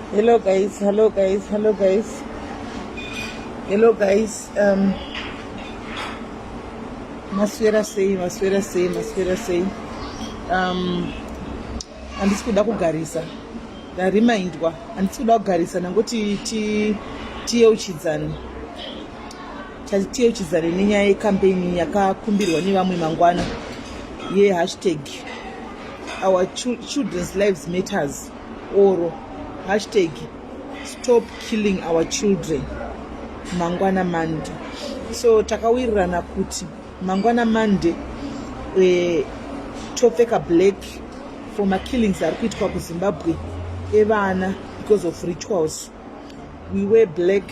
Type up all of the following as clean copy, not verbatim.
Hello guys, hello guys, hello guys. Hello guys. Um Maswera sei, maswera sei, maswera sei. Um handisi kuda kugarisa. Ndarimindwa. Handisi kuda kugarisa nangoti ti tiyeuchidzane. Tiyeuchidzane nenyaya yecampaign yakakumbirwa nevamwe mangwana ye hashtag our children's lives matters. Or hashtag stop killing our children mangwana Monday. So takawirirana kuti mangwana Monday eh, topfeka black for makillings ari kuitwa kuZimbabwe evana because of rituals. We wear black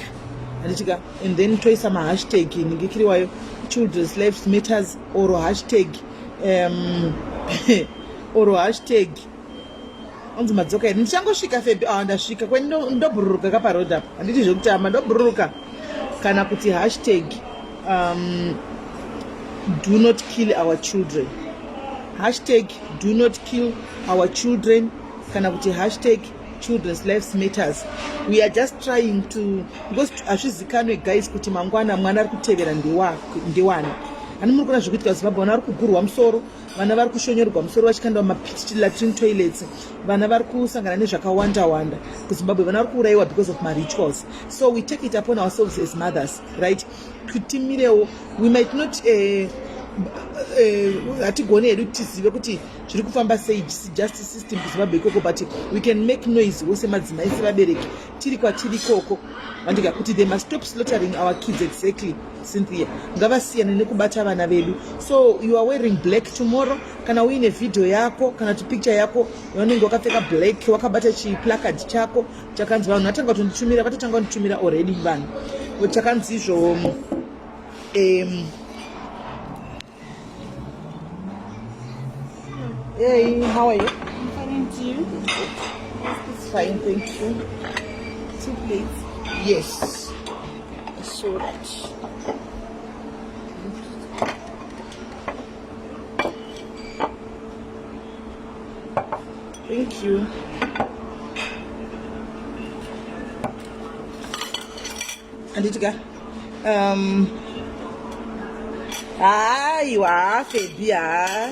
handitika and then toisa mahashtag ningikiriwayo children's lives matters or hashtag um, or hashtag onzi madzoka here ndichangosvika febi ah, ndasvika kweni ndobhururuka ka paroad apa handiti zvekutamba ndobhururuka kana kuti hashtag um, do not kill our children hashtag do not kill our children kana kuti hashtag children's lives matters. We are just trying to because hazvizikanwe guys kuti mangwana mwana ari kutevera ndewani ani muri kuona zviri kuitika zimbabwe vana vari kugurwa musoro vana vari kushonyorwa musoro vachikandwa mapit latrine toilets vana vari kusangana nezvakawanda wanda kuzimbabwe vana vari kuurayiwa because of marituals. So we take it upon ourselves as mothers, right, kuti timirewo. We might not hatigoni hedu tizive kuti zviri kufamba sei justice system kuZimbabwe ikoko, but we can make noise wo semadzimai, sevabereki tiri kwatiri ikoko, vandika kuti they must stop slaughtering our kids. Exactly, Cynthia, ngavasiyane nekubata vana vedu. So you are wearing black tomorrow. Kana uine vhidhiyo yako kana kuti picture yako yaunenge wakapfeka black wakabata chiplacard chako chakanzi, vanhu vatanga kutonditumira, vatotanga kunditumira already vanhu, chakanzi izvo Hey, how are you? I'm fine, and you? Fine, thank you. Two plates. Yes. I saw that. Thank you. Handiti ka haiwa Febi, ha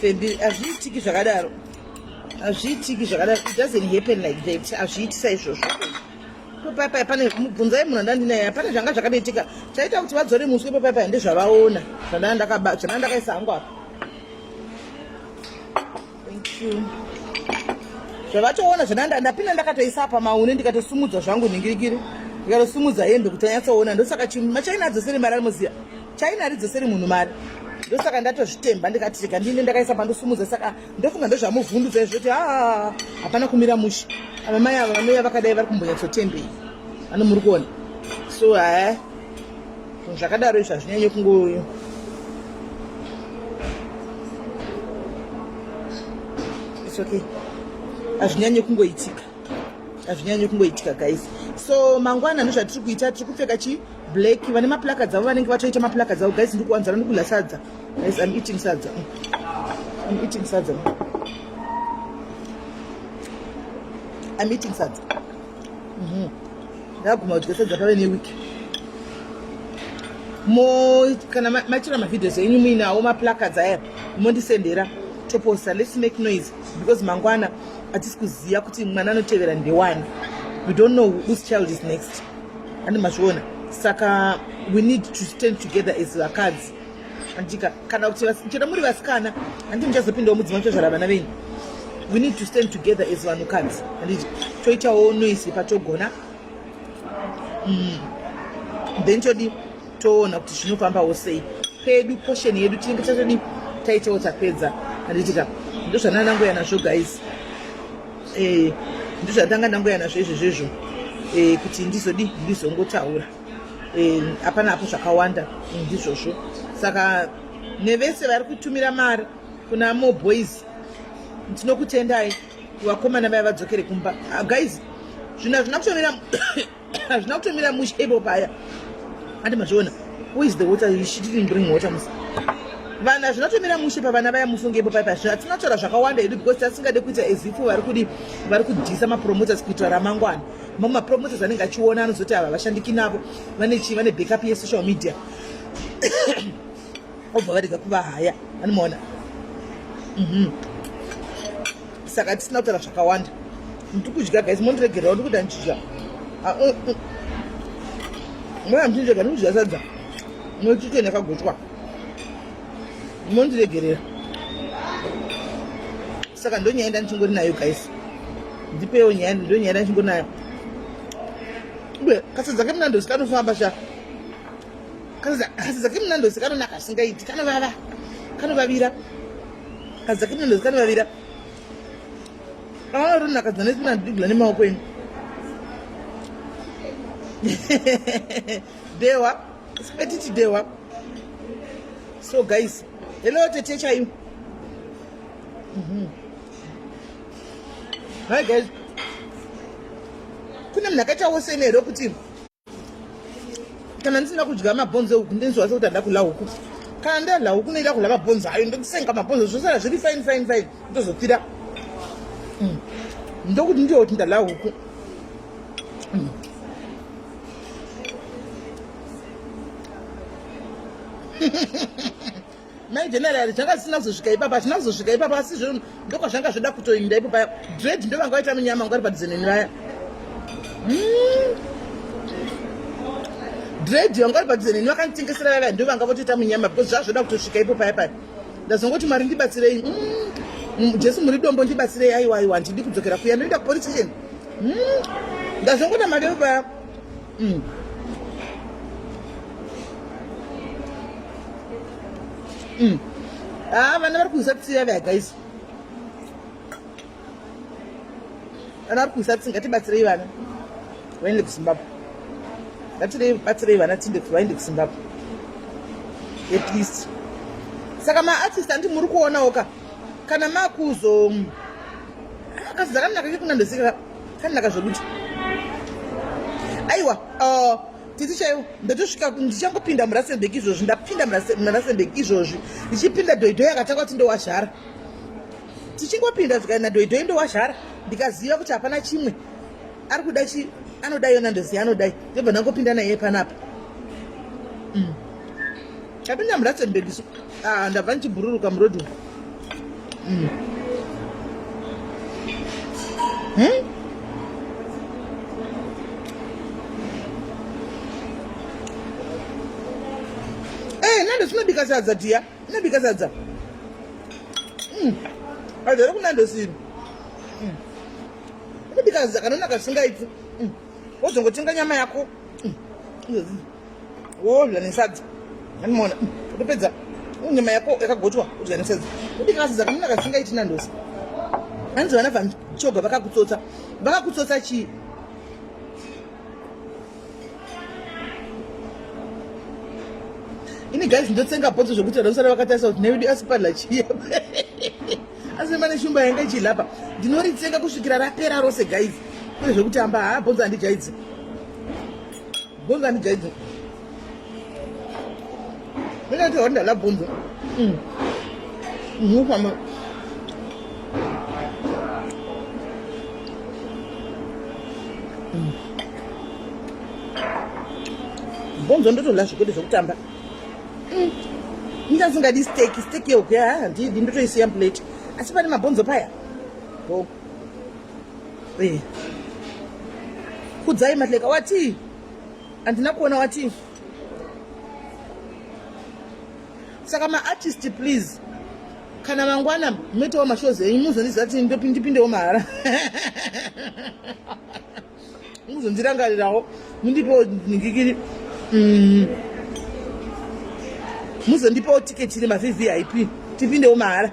Febi, hazviitiki zvakadaro, hazviitiki zvakadaro. It doesn't happen like that. Hazviiti saizvozvo. Papaya pane mubvunzai munhu andandinaye, pane zvanga zvakanoitika chaita kuti vadzore muswe papaya ndezvavaona zvandanga ndakaisa hangu apa. Thank you. Zvavatoona zvandanda ndapinda ndakatoisa apa maune, ndikatosumudza zvangu nhingirikiri, ndikatosumudza hembe kuti anyatsoona. Ndosaka machaina adzoseri mari, arimoziya China aridzoseri munhu mari. Ndosaka ndatozvitemba ndikati rega ndine ndakaisa pandosumudza. Saka ndofunga ndozvamuvhundutsa izvo kuti haa, hapana kumira mushe. Ava mai ava vanouya vakadai vari kumbonyatsotembei ano muri kuona. So haya, zvinhu zvakadaro izvo hazvinyanye kungo. It's okay, hazvinyanye kungoitika, hazvinyanye kungoitika guys. So mangwana ndozvatiri kuita, tiri kupfeka chi black. Vane maplaka dzavo vanenge vatoita maplaka dzavo. Guys, ndiri kuwanzana ndikudya sadza. Guys, I'm eating sadza, I'm eating sadza, I'm eating sadza. Ndaguma kudya sadza pave newiki mo. Kana maitira mavideos enyu muinawo maplacards aya, mondisendera toposta. Let's make noise because mangwana hatisi kuziva kuti mwana anotevera ndewani. We don't know whose child is next, andi mazviona? Saka we need to stand together as vakadzi, andika kana kuti chero muri vasikana, handi muchazopindawo mudzima muchazvara vana venyu. We need to stand together as vanhukadzi, handiti? Toitawo noise patogona. Then todi toona kuti zvinofambawo sei pedu. Portion yedu tinenge tatodi taitawo tapedza, handitika? Ndo zvandanga ndangoya nazvo guys. Ndo zvandanga ndangoya nazvo izvezvezvo kuti ndizodi ndizongotaura. Hapana hapo zvakawanda, ndizvozvo. Saka nevese vari kutumira mari kuna Mo Boys, ndinokutendai. Vakomana vaya vadzokere kumba. Ah, guys, zvinhu hazvina kutomira mushe ipo paya, andi mazviona? Who is the water? She didn't bring water musi. Vanhu hazvina kutomira mushe pavana vaya mufungepo paipa hatina kutaura zvakawanda hedu because tasingade kuita as if vari kudi vari kudhisa mapromoters kuitira ramangwana. Mamwe mapromoters anenge achiona anozoti ava vashandiki navo vane chii vane backup yesocial media obva varega kuvahaya anomaona. Saka tisina kutaura zvakawanda. Ndiri kudya guys, mondiregererawo ndiri kuda ndichidya. Ah, Mwana muchinjega ndikudya sadza nechicken yakagochwa. Mondiregerera. Saka ndonyaya ndandichingori nayo guys. Ndipewo nyaya ndonyaya ndandichingori nayo. Uye kasadza kemunandosi kanofamba sha. Kasadza kemunandosi kanonaka zvisingaiti kanovava. Kanovavira. Kasadza kemunandosi kanovavira. Ah, rinaka dzane ndigula nemaoko eni. Dewa, petiti dewa. So guys, hello tete chayu. Hi guys. Kune munhu akaitawo seni here kuti kana ndisina kudya mabhonzo ehuku ndinzwa sekuti handida kudya huku. Kana ndadya huku ndinoida kudya mabhonzo ayo ndokusenga mabhonzo zvosara zviri fine fine fine ndozopfira. Ndokuti ndiyo kuti ndadya huku. Mai General zvanga zvisina kuzosvika ipapa, hazvina kuzosvika ipapa asi zvo ndokwazvanga zvoda kutoinda ipo paya. Dread ndo vanga vaita munyama vanga vari padhuze neni vaya. Dread vanga vari padhuze neni vakanditengesera vaya vaya ndo vanga votoita munyama because zvazvoda kutosvika ipo paya paya. Ndazongoti Mwari ndibatsirei. Jesu muri dombo ndibatsirei aiwa aiwa handidi kudzokera kuya ndoenda kupolice station. Ndazongoda mari paya. Ah, vana vari kuisa tsiya vaya guys. Vana vari kuisa tsiya, ngatibatsirei vana vaende kuZimbabwe. Ngatibatsirei vana tinde vaende kuZimbabwe. At least. Saka maartist andi muri kuonawo ka kana makuzo kasi dzakanaka kekunandosika kanaka zvekuti aiwa titi chaiwo ndatosvika ndichangopinda muRustenburg izvozvi ndapinda muRustenburg izvozvi ndichipinda dhoidhoi akatanga kuti ndowazhara tichingopinda zvikaenda dhoidhoi ndowazhara ndikaziva kuti hapana chimwe ari kuda chi anodai yona ndoziva anodai ndobva ndangopinda naye panapa. Ndapinda muRustenburg so ndabva ndichibhururuka muroad umu. Nando sinobika sadza dhiya, inobika sadza. Sadza rekunando sini. Inobika sadza kanonaka zvisingaiti. Wozongotenga nyama yako. Wodya nesadza. Animoona. Utopedza nyama yako yakagochwa udya nesadza. Ubika sadza kanonaka zvisingaiti nandosi. Hanzi vana vachoga vakakutsotsa. Vakakutsotsa chii? Ini guys ndotsenga bhonzo zvekuti vanhu vasara vakatarisa kuti newedu asipadla chii. Asi mane shumba yanga ichilapa. Ndinoritsenga kusvikira rapera rose guys. Kwete zvekutamba ha bhonzo handijaidzi. Bhonzo handijaidzi. Mina kuti ndala bhonzo. Mufamba. Bhonzo ndotola zvekwete zvekutamba. Ndasingadi steak, steak yehuku ya handidi ndotoisiya plate. Asi pane mabhonzo paya. Bo. Kudzai Mahleka wati? Handina kuona wati. Saka maartist please kana mangwana muitawo mashows enyu muzondiziva kuti ndipindewo mahara. Muzondirangarirawo mundipewo nhingikiri. Muzondipewo tiketi remaVVIP tipindewo mahara.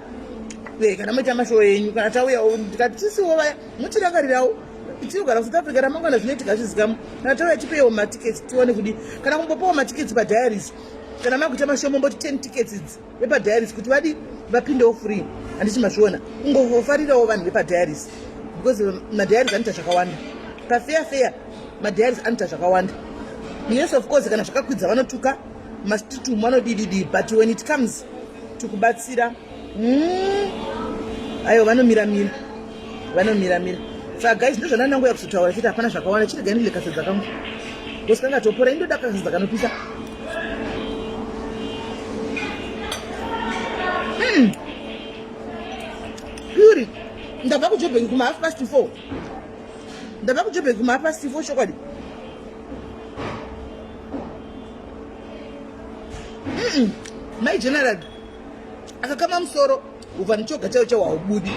Kana moita mashow enyu kana tauyawo ndikati tisiwo vaya mutirangarirawo tinogara kuSouth Africa ramangwana zvinoitika zvizikamo kana tauya tipewo matiketi tione kudi kana kumbopawo matiketi padiaries kana makuita mashow momboti 10 tickets idzi vepadiaries kuti vadi vapindewo free handiti mazviona kungofarirawo vanhu vepadiaries because madiaries anoita zvakawanda pafeya feya madiaries anoita zvakawanda. Yes of course kana zvakakwidza vanotuka mastreet umu vanodididi but when it comes tikubatsira. Aiwa, vanomiramira, vanomiramira. Saka guys, ndozvandananguya kuzotaura chete, hapana zvakawanda. Chiregai ndidye kasadza kangu because kangatopora. Indoda kasadza kanopisa. Puri ndabva kuJobek kuma 4:30, ndabva kuJobek kuma 4:30, chokwadi. Mai General akakama musoro, ubva nichoga chaiwo chaiwo haubudi.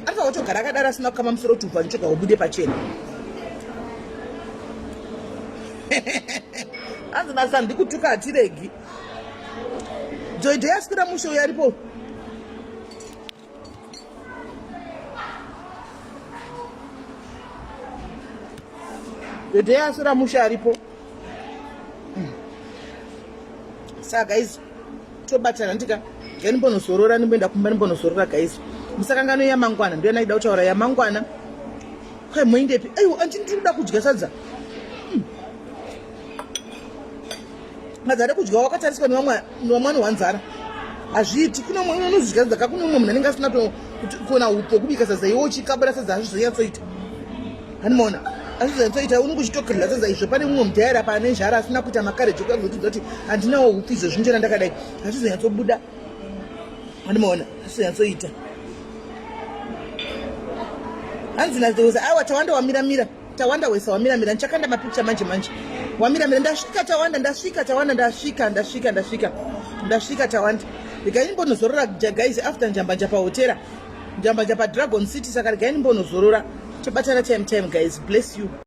Anofanira kutogara akadaro asina kukama musoro kuti ubva nichoga hubude pachena. Anzi nasandi kutuka hatiregi. Joijo yaswira mushe uyo aripo. Joijo yaswira mushe aripo. Saka guys, tobatana ndika ndimbonozorora, ndimboenda kumba ndimbonozorora. Guys, musakangano yamangwana ndiyo ndaida kutaura yamangwana. Kwai moindepi? Aiwa, anti ndiri kuda kudya sadza. Sadza rekudya wakatariswa nevamwe wanzara hazviiti. Kune umwe unozodya sadza ka, kune umwe munhu anenge asina kuona upfu hwekubika sadza, iwe uchikabura sadza, hazvizonyatsoita. Handimaona, hazvizonyatsoita. Unenge uchitokirira sadza izvo, pane mumwe mudhaira pane zhara asina kuita makareji okazotidza kuti handinawo upfu izvo zvinjena ndakadai, hazvizonyatsobuda. Handimaona, hazvizonyatsoita. Hanzi nazoza, aiwa, Tawanda wamiramira, Tawanda wesa wamiramira. Ndichakanda mapikicha manje manje. Wamiramira, ndasvika Tawanda, ndasvika Tawanda, ndasvika, ndasvika, ndasvika, ndasvika Tawanda. Regai ndimbonozorora guys, after njambanja pahotera, njambanja paDragon City. Saka regai ndimbonozorora, tobatana time time guys. Bless you.